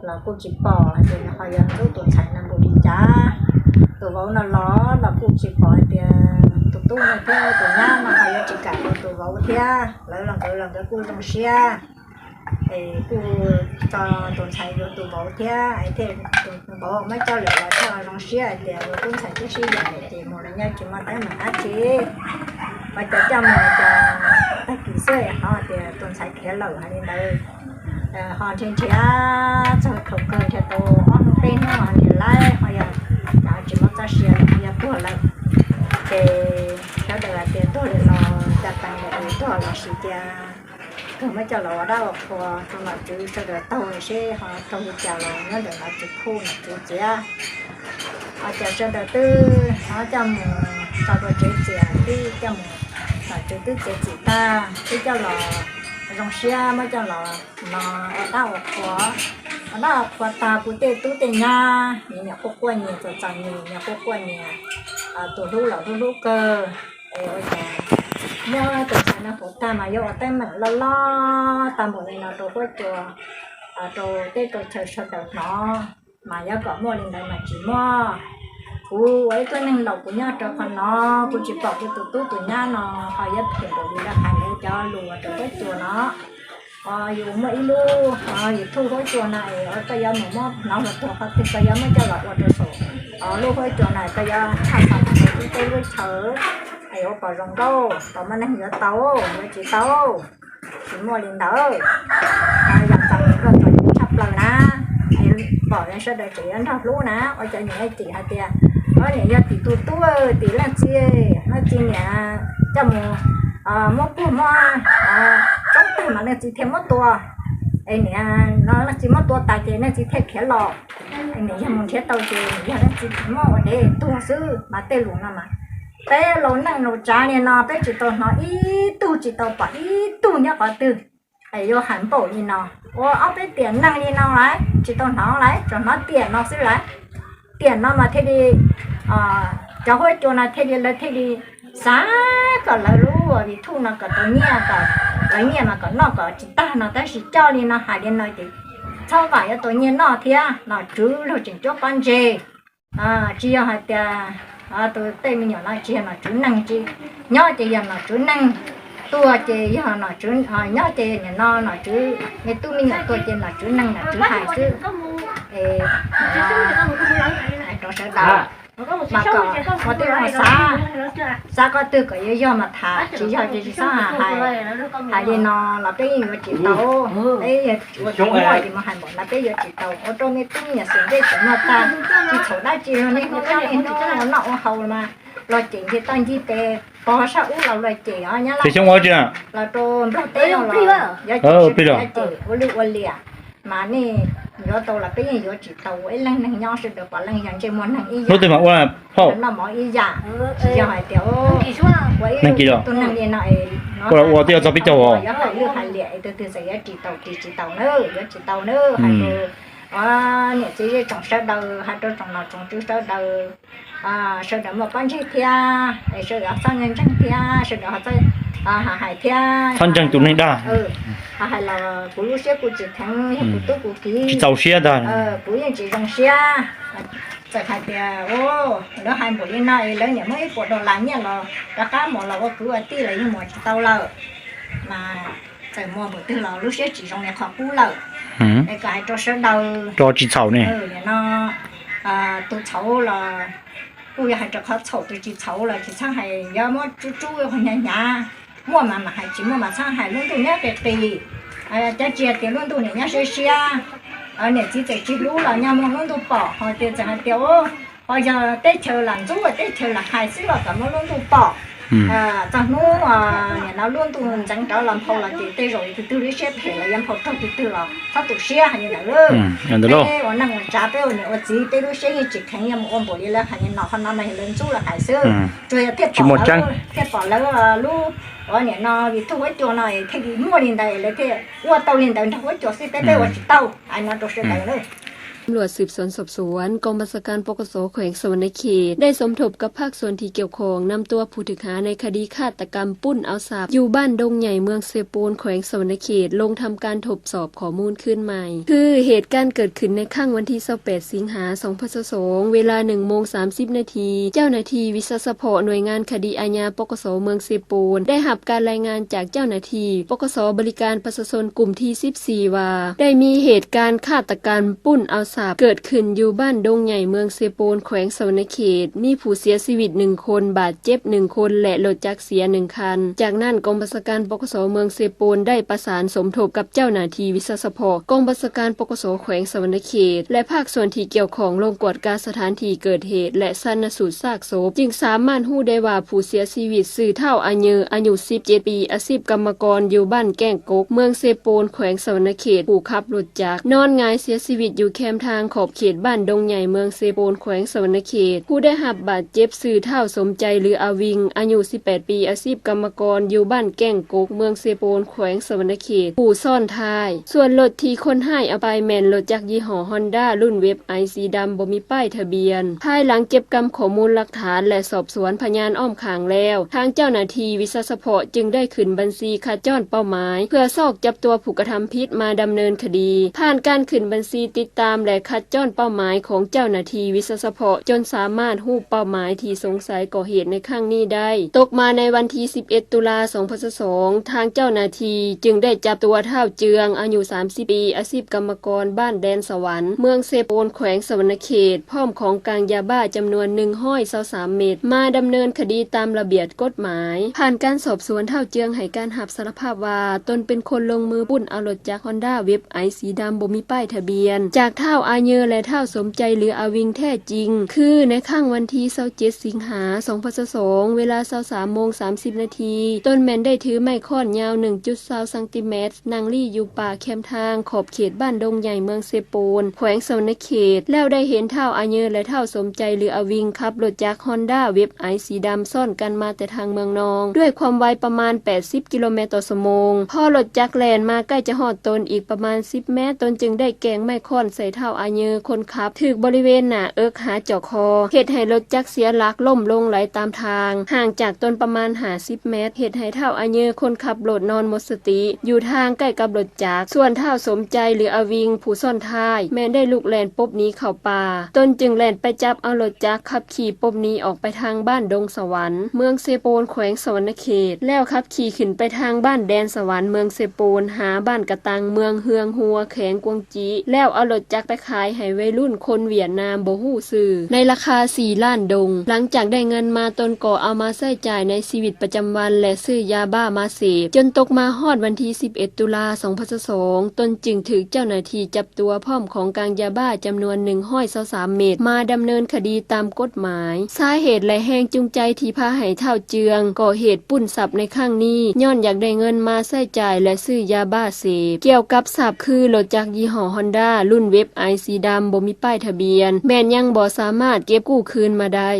los kuj tsis pom hais tias nws ho yuav ntxub tus ntxhais no npaum li cas. Tus vauv no los los kuj tsis pom hais tias tus tub no thiab tus nyab no ho yuav tsis kam tus vauv thiab. Lawv los nkawd los nkawd kuj zoo siab, es kuj tso tus ntxhais yuav tus vauv thiab, es thiaj tus vauv muab coj lawm los thiaj zoo siab hais tias yuav tub ntxhais tub sib yaim lawm ces mus los nyob tsis muaj teeb meem dab tsi. Ua cas coj mus cas tag kis xwb ho tias tus ntxhais khiav lawm hais li ntawd. Ho nrhiav nrhiav txog thaum kawg nrhiav tau ob hnub peb hnub ho nrhiav lawm ho yog tsis muaj txoj sia lawm ho yog tuag lawm. Ces sawv daws hais tias tuag lawm los cas teev lawm es tuag los sis cia tuag muab coj los ua dab ua qhua rau nom tswv sawv daws taug seb ho raug li cas los nyob ntawm nom tswv khuj nom tswv txiav. Ho cas sawv daws twb ho coj mus tso rau tsev txias twb coj mus, nom tswv twb txiav txim tag twb coj los zoo siab muab coj los no ua dab ua qhua. Ua dab ua qhua tag kuj tej tub tej nyab nyias nyias quaj quaj nyias, txom txom nyem nyias quaj quaj nyias, tus hlub los hlub hlub kawg. Es ua cas muab tus ntxhais no puav tag mas yuav ua teeb meem loj loj tag npaum li no rau huab cua, rau teb rau chaw sawv daws hnov, mas yuav kom muaj li ntawd mas tsis muaj. Kuv ua ib tug neeg laus kuv nyob rau qhov no, kuv tsis pom kuv tus tub tus nyab no ho yuav phem npaum li lawv hais li cov lus rau huab cua no. Yus muaj ib lub YouTube huab cua no es koj yuav mus muab hnov hluas tuag qhov twg koj yuav muab coj los ua rau saum lub huab cua no, koj yuav tshaj tawm mus rau tib teb lub chaw es ua kom zoo nkauj kom muaj neeg yuav tau, yuav tsis tau. Tsis muaj li ntawd. Yog txom nyem koj txom nyem tshaj plaws na, pom sawv daws tseem yuav nrog hlub na, ua cov niam cem hais tias, o niam yog tim tus tub tim leej txiv, leej txiv niam coj mus muab puag muab tsoob tag mas leej txiv thiaj muab tua. Es niam no leej txiv muab tua tas ces leej txiv thiaj khiav los. Niam yog mus nrhiav tau ces niam yog leej txiv muab ua dev tuag xwb mas tej lus no mas peb laus neej laus tsav li no peb tsis tau hnov ib tug tsis tau pom ib tug nyob qhov twg es yuav hais npaum li no. Ua ob peb tiam neeg li no lawm tsis tau hnov lawm, tsuas hnov tiam no xwb lawm. Tiam no mas thiaj li cov huab cua no thiaj li lawv thiaj li xav kom lawv lub YouTube no kom tau nyiaj, kom lawv nyiaj mas kom noj kom tsis tag no, tab sis coj li no hais li no ces txhob vam yuav tau nyiaj noj thiab. Nom tswv luag tseem cuab pob ntseg, tsis yog hais tias tus tej me nyuam no tsis yog nom tswv neeg, tsis nyob ces yog nom tswv neeg, tuag ces yog nom tswv, nyob ces nim no nom tswv me tub me nyuam tuag ces nom tswv neeg nom tswv hais xwb. Rau sawv daws mas kom ua tib zoo xav, xav qhov twg kom yuav yog mas tham, tsis yog ces tsis txhob hais. Hais li no los peb yeej yuav tsis tau, peb ua tsis muaj ces mus hais npaum no peb yuav tsis tau. Ua rau me tub me nyuam xeem ntsej xeem muag tag, tsis txhaum dab tsi li, nej hu txhob li hnub ua noj ua haus mas los cem ncig toj ncig tes, pog sab ub los los cem os, nyab laj los rau nplog teb los yuav cem ua lwj ua liam. Mas nej yuav tau los peb yeej yuav tsis tau, ua ib leeg neeg nyob sawv daws puav leej yog ntsej muag neeg ib yam, noj mov ib yam. Tsis yog hais tias ua ib tug neeg li no es ua tib txog peb caug yuav hais lwj hais liam es tus twg txawm yuav tsis tau, ris tsis tau na, yuav tsis tau na. Hais rau niam txiv zej tsoom sawv daws, hais rau tsoom nom tsoom tswv sawv daws, sawv daws muaj pob ntseg thiab es sawv daws txhob ntseeg thiab, sawv daws ho txhob hais thiab. Txhob ntseeg tus neeg dag. Hais los kuv lub siab kuj tsis kheev, yog kuv tub kuv kiv tsis txaus siab ntag, kuv yeej tsis zoo siab. Txawm hais tias lawv hais npaum li no es lawv niam muab ib puas dollar nyiaj los rov qab mus los ua kwv ua tij los yeej mus tsis tau lawm. Mas txawm muaj npaum twg los lub siab tsis zoo li qhov qub lawm. Es kom hais rau sawv daws, tsis txhaum ne, no tus txhaum los kuj yog hais rau qhov txhaum, tus tsis txhaum los tsis txhob hais, yuav muab rub rub hnyav hnyav. Muaj mas mam hais, tsis muaj mas txhob hais. Lub ntuj nyob qis qis, cov tsis hais tias lub ntuj niam nyob siab siab, niam txiv txawm tsis hlub los nyob muaj lub ntuj pom. Ho tias txawm hais tias ho yog teb chaws lam ntxub, teb chaws lam hais xwb los kom muaj lub ntuj pom. Txog hnub nim no lub ntuj ntxeev rov los nphau los ces tej zaum tus twg lub siab phem los yuav nphau raug tus twg los txhob tu siab hais li ntawd. Peb ua neej ua tsav, peb ua niam ua txiv, peb lub siab yeej tsis kheev yuav mus ua npaum li lawv hais li no. Qhov no mas yog lawv ntxub lawv hais xwb, tsuas yog thiaj pom lawv, thiaj pom lawv lub, ua niam no vim tug huab cua no thiaj li muaj li ntawd, lawv thiaj ua tau li ntawd nrog huab cua xwb, peb peb ua tsis tau. Hais no rau sawv daws. ตำรวจสืบสวนสอบสวน กองบัญชาการ ปกส แขวงสะหวันนะเขต ได้สมทบกับภาคส่วนที่เกี่ยวข้อง นำตัวผู้ถูกหาในคดีฆาตกรรมปล้นเอาทรัพย์ อยู่บ้านดงใหญ่ เมืองเซโปน แขวงสะหวันนะเขต ลงทำการทบสอบข้อมูลคืนใหม่ คือเหตุการณ์เกิดขึ้นในค่ำวันที่ยี่สิบแปด สิงหา สองพันยี่สิบสอง เวลา หนึ่งโมงสามสิบนาที เจ้าหน้าที่วิชาเฉพาะหน่วยงานคดีอาญา ปกส เมืองเซโปน ได้รับการรายงานจากเจ้าหน้าที่ ปกส บริการประชาชนกลุ่มที่สิบสี่ ว่า ได้มีเหตุการณ์ฆาตกรรมปล้นเอาทรัพย์ เกิดขึ้นอยู่บ้านดงใหญ่ เมืองเซโปน แขวงสะหวันนะเขต มีผู้เสียชีวิตหนึ่งคน บาดเจ็บหนึ่งคน และรถจักรเสียหนึ่งคัน จากนั้นกองบัญชาการ ปกส เมืองเซโปน ได้ประสานสมทบกับเจ้าหน้าที่วิชาเฉพาะ กองบัญชาการ ปกส แขวงสะหวันนะเขต และภาคส่วนที่เกี่ยวข้องลงกวดกาสถานที่เกิดเหตุ และชันสูตรซากศพ จึงสามารถรู้ได้ว่าผู้เสียชีวิตชื่อท้าวอาเยอ อายุสิบเจ็ดปี อาชีพกรรมกรอยู่บ้านแก้งกก เมืองเซโปน แขวงสะหวันนะเขต ผู้ขับรถจักร นอนหงายเสียชีวิตอยู่แคมทางขอบเขตบ้านดงใหญ่ เมืองเซโปน แขวงสะหวันนะเขต ผู้ได้รับบาดเจ็บชื่อท้าวสมใจ หรืออาวิง อายุสิบแปดปี อาชีพกรรมกรอยู่บ้านแก้งกก เมืองเซโปน แขวงสะหวันนะเขต ผู้ซ้อนท้าย ส่วนรถที่คนร้ายเอาไปแม่นรถจักรยี่ห้อฮอนด้า รุ่นเวฟไอสีดำบ่มีป้ายทะเบียน ภายหลังเก็บกำข้อมูลหลักฐานและสอบสวนพยานอ้อมข้างแล้ว ทางเจ้าหน้าที่วิชาเฉพาะจึงได้ขึ้นบัญชีคัดจ้อนเป้าหมาย เพื่อซอกจับตัวผู้กระทำผิดมาดำเนินคดี ผ่านการขึ้นบัญชีติดตามและคัดจ้อนเป้าหมายของเจ้าหน้าที่วิชาเฉพาะ จนสามารถรู้เป้าหมายที่สงสัยก่อเหตุในครั้งนี้ได้ ตกมาในวันที่สิบเอ็ด ตุลา สองพันยี่สิบสอง ทางเจ้าหน้าที่จึงได้จับตัวท้าวเจือง อายุสามสิบปี อาชีพกรรมกรบ้านแดนสวรรค์ เมืองเซโปน แขวงสะหวันนะเขต พร้อมของกลางยาบ้าจำนวนหนึ่งร้อยยี่สิบสามเม็ด มาดำเนินคดีตามระเบียบกฎหมาย ผ่านการสอบสวนท้าวเจืองให้การรับสารภาพว่า ตนเป็นคนลงมือปล้นเอารถจักรฮอนด้าเวฟไอสีดำบ่มีป้ายทะเบียน จากท้าวอาเยอและท้าวสมใจหรืออาวิงแท้จริง คือในค่ำวันที่ยี่สิบเจ็ด สิงหา สองพันยี่สิบสอง เวลายี่สิบสามโมงสามสิบนาที ตนแม่นได้ถือไม้ค้อนยาว หนึ่งจุดยี่สิบเซนติเมตร นั่งลี้อยู่ป่าแคมทางขอบเขตบ้านดงใหญ่ เมืองเซโปน แขวงสะหวันนะเขต แล้วได้เห็นท้าวอาเยอและท้าวสมใจหรืออาวิงขับรถจักรฮอนด้าเวฟไอสีดำซ้อนกันมาแต่ทางเมืองนอง ด้วยความไวประมาณแปดสิบกิโลเมตรต่อชั่วโมง พอรถจักรแล่นมาใกล้จะฮอดตนอีกประมาณสิบเมตร ตนจึงได้แกว่งไม้ค้อนใส่ท้าวอาเยอคนขับ ถูกบริเวณหน้าอกหาเจาะคอ เฮ็ดให้รถจักรเสียหลักล้มลงไหลตามทาง ห่างจากตนประมาณห้าสิบเมตร เฮ็ดให้ท้าวอาเยอคนขับรถนอนหมดสติ อยู่ทางใกล้กับรถจักร ส่วนท้าวสมใจหรืออาวิงผู้ซ้อนท้าย แม่นได้ลุกแล่นปบหนีเข้าป่า ตนจึงแล่นไปจับเอารถจักรขับขี่ปบหนีออกไปทางบ้านดงสวรรค์ เมืองเซโปน แขวงสะหวันนะเขต แล้วขับขี่ขึ้นไปทางบ้านแดนสวรรค์ เมืองเซโปน หาบ้านกะตัง เมืองเฮืองฮัว แขวงกวางจี แล้วเอารถจักรไปขายให้วัยรุ่นคนเวียดนามบ่ฮู้ชื่อ ในราคาสี่ล้านดง หลังจากได้เงินมาตนก็เอามาใช้จ่ายในชีวิตประจำวันและซื้อยาบ้ามาเสพ จนตกมาฮอดวันที่สิบเอ็ด ตุลา สองพันยี่สิบสอง ตนจึงถูกเจ้าหน้าที่จับตัวพร้อมของกลางยาบ้าจำนวนหนึ่งร้อยยี่สิบสามเม็ด มาดำเนินคดีตามกฎหมาย สาเหตุและแรงจูงใจที่พาให้ท้าวเจืองก่อเหตุปล้นทรัพย์ในครั้งนี้ ย้อนอยากได้เงินมาใช้จ่ายและซื้อยาบ้าเสพ เกี่ยวกับทรัพย์คือรถจักรยี่ห้อฮอนด้า รุ่นเวฟไอสีดำบ่มีป้ายทะเบียน แม่นยังบ่สามารถเก็บกู้คืนมาได้